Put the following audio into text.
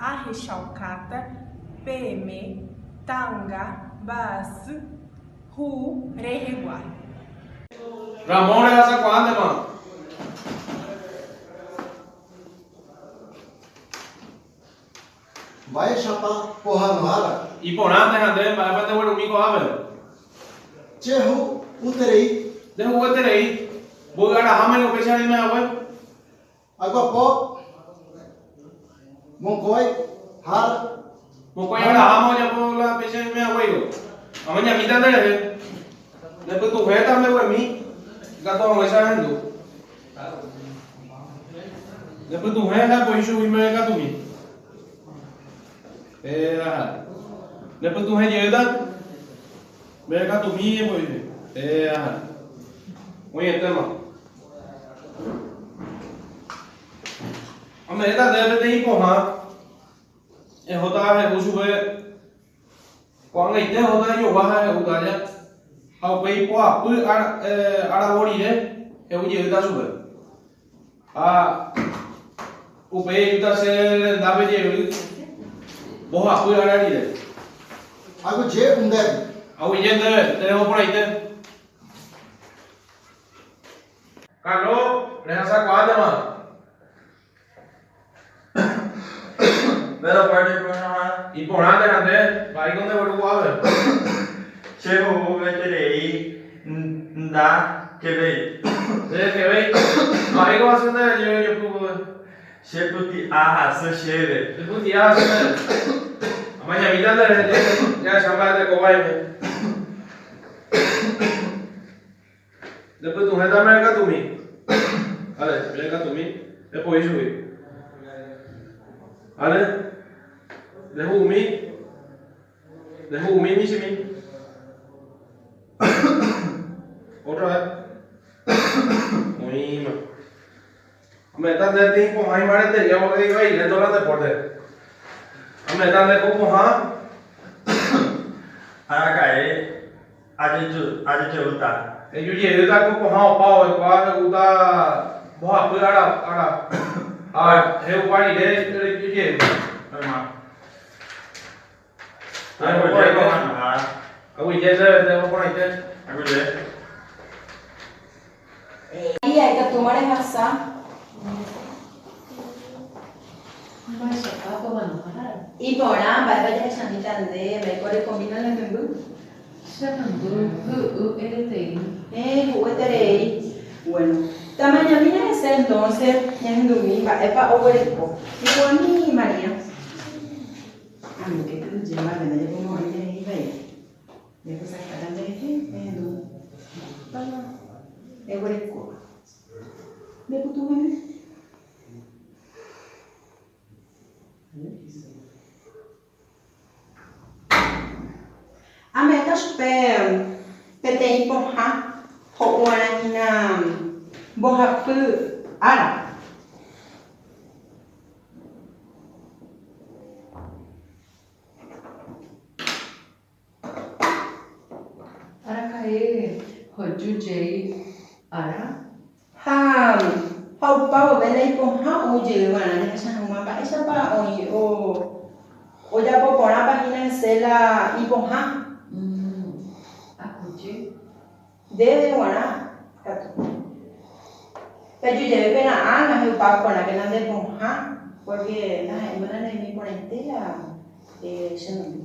Ahechaukáta peẽme ta'anga mba'asy hũ rehegua. Ramón rehasakuaántema. Mba'éichapa pohãnohára? Iporãnte ha nde, mba'épa ndeguerumi ko'ápe? Che hu'uterei. Nde hu'ueterei. Mboy araháma niko péicha reime hague? Aguapo mokõi ára. Mokõi araháma ojapo la péicha reime hague niko. Amañamíta nde rehe. Ne pytuhẽta mbeguemi ikatu hag̃uáicha ahendu. Ne pytuhẽ ha epoi chugui mbeguekatumi. Péva ha'e. Ne pytuhẽ jeýta mbeguekatumi epoi chugui. Péva ha'e. Oĩetéma. Ame'ẽta ndéve peteĩ pohã, ehóta he'u chupe ko'ag̃aite ehóta ejogua ha he'úta aja, ha upéi poapy aravo rire he'u jeýta chupe. Ha upéi ejúta che rendápe jey mbohapy ára rire. Aguyje ndéve. Aguyje ndéve, tereho porãite. Kalo, rehasakuaántema. Péro upépe iporãha. Iporãnte ha nde, mba'éiko nde gueru ko'ápe? Che ho'uveterei nda kevéi. Nde kevéi? Mba'éiko hasy nde jey ojopy vove? Che pyti'a hasy chéve. Nde pyti'a hasy ndéve. Amañamíta nde rehe jahecha mba'etekópa aime. Nde pytuhẽta mbeguekatumi. Vale, mbeguekatumi, epoi chugui. Vale, nde hu'umi, nde hu'umi michĩmi. Otra vez. Oĩma. Ame'ẽta nde peteĩ pohã imbaretevéva porque ivailénto la deporte. Ame'ẽta nde ko pohã. Araka'e ajejeúta. Eju jeýta ko pohã opa oikuaa he'úta mbohapy ára ára ha he'upa rire reju jeýta. Oĩma. Aguyje pohãnohára. Aguyje ndéve, nde porãite. Aguyje. María, ikatúma rehasa. Mba'eichapa pohãnohára? Iporã, mba'épa jahechamíta nde, mba'éiko rekomína ne memby? Che memby hy'u eretei. Héẽ, hu'u eterei. Bueno, tamañamína hese entonce ñahendumi mba'épa oguereko. Iporãmi María. Aníke kyhyje mba'eve ndajapomo'ãi nderehe ivaíva. Japysakáta nderehe ehendu mba'épa eguerekóva. Nde pytuhẽme. Ame'ẽta chupe peteĩ pohã ho'uarã hína mbohapy ára. Araka'e hoju jey ára? Ha ha opa vove la ipohã ou jey va'erã jahecha hag̃ua mba'éichapa oĩ ojapo porãpa hína hese la ipohã. Akuje. Ndéve g̃uarã katu. Peju jey pera'ã ndahe'upa porãkena nde pohã, pórke ndaha'éi mana reimi porãite la che memby.